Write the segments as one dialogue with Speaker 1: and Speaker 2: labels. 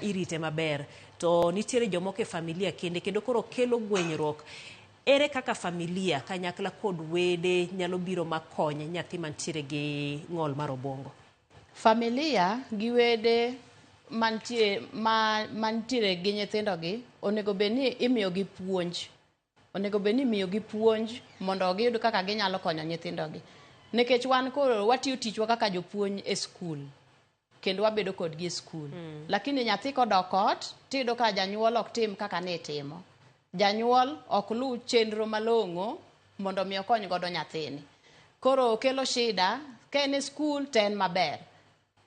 Speaker 1: Irite maber to nitiere jomoko e familia kende kendo koro kelo gwenyruok. Ere kaka familia kanyakla kod wede nyalo biro makony nyathi mantiere gi ng'ol mar obwongo?
Speaker 2: Familia gi wede mantie ma mantiere gi nyithindogi onego bed ni imiyogi puonj. Onego bed ni imiyogi puonj mondo giyud kaka ginyalo konyo nyithindogi. Nikech wan koro watiyo tichwa kaka jopuonj e skul kendo wabedo kodgi e skul. Lakini nyathi kodok ot tiyudo ka janyuol ok tim kaka ne itimo. Janyuol ok luw chenro malong'o mondo mi okony godo nyathini. Koro kelo shida ka en e skul to en maber.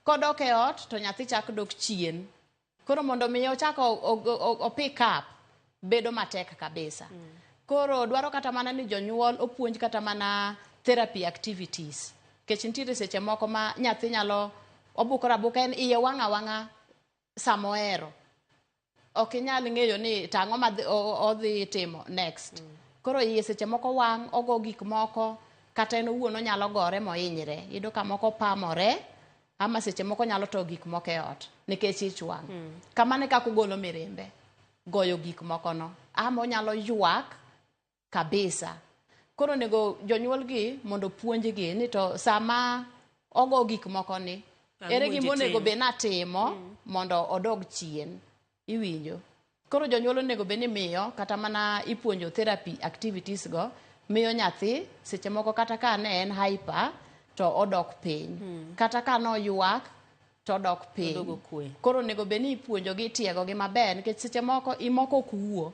Speaker 2: Kodok e ot to nyathi chak dok chien. Koro mondo mi ochak o pick up bedo matek kabisa. Koro dwaro kata mana ni jonyuol opuonj kata mana therapy activities. Nikech nitiere seche moko ma nyathi nyalo obukore abuka, en iye wang' awang'a sama ohero. Ok inyal ng'eyo ni to ang'o ma odhi timo next. Koro iye seche moko wang', ogo gik moko, kata en owuon onyalo gore mohinyre. Iyudo ka moko pamore ama seche moko nyalo toyo gik moko e ot nikech ich wang'. Kamano e kaka ogolo mirimbe, goyo gik moko no. Ama onyalo ywak kabisa. Koro onego jonyuol gi mondo opuonjgi ni to sama ogo gik moko ni,
Speaker 1: Ang'o
Speaker 2: ere gima
Speaker 1: monego
Speaker 2: onego
Speaker 1: itim?
Speaker 2: bed natimo mondo odog chien. Iwinjo? Koro jonyuol onego bed ni miyo kata mana ipuonjo therapy activities go miyo nyathi seche moko kata ka ne en hyper to odok piny. Kata ka noywak to odok piny.
Speaker 1: Odogo kwe.
Speaker 2: Koro onego bed ni ipuonjogi, itiegogi maber nikech seche moko imoko ok wuo.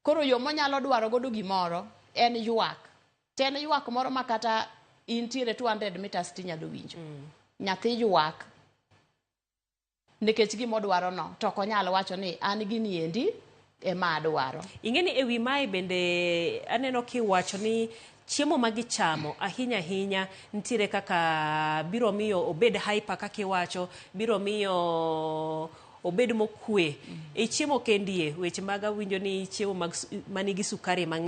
Speaker 2: Koro yo monyalo dwaro godo gimoro en ywak. To en ywak moro ma kata intiere 200 meters tinyalo winjo. Nyathi ywak nikech gima odwaro no to ok onyal wacho ni an gini endi ema adwaro.
Speaker 1: Ing'e ni ewi mae bende aneno kiwacho ni chiemo ma gichamo ahinya ahinya nitiere kaka biro miyo obed hyper kaka iwacho, biro miyo obed mokwe. E chiemo kendie, weche mag awinjo ni chiemo mag manigi sukari mang'eny.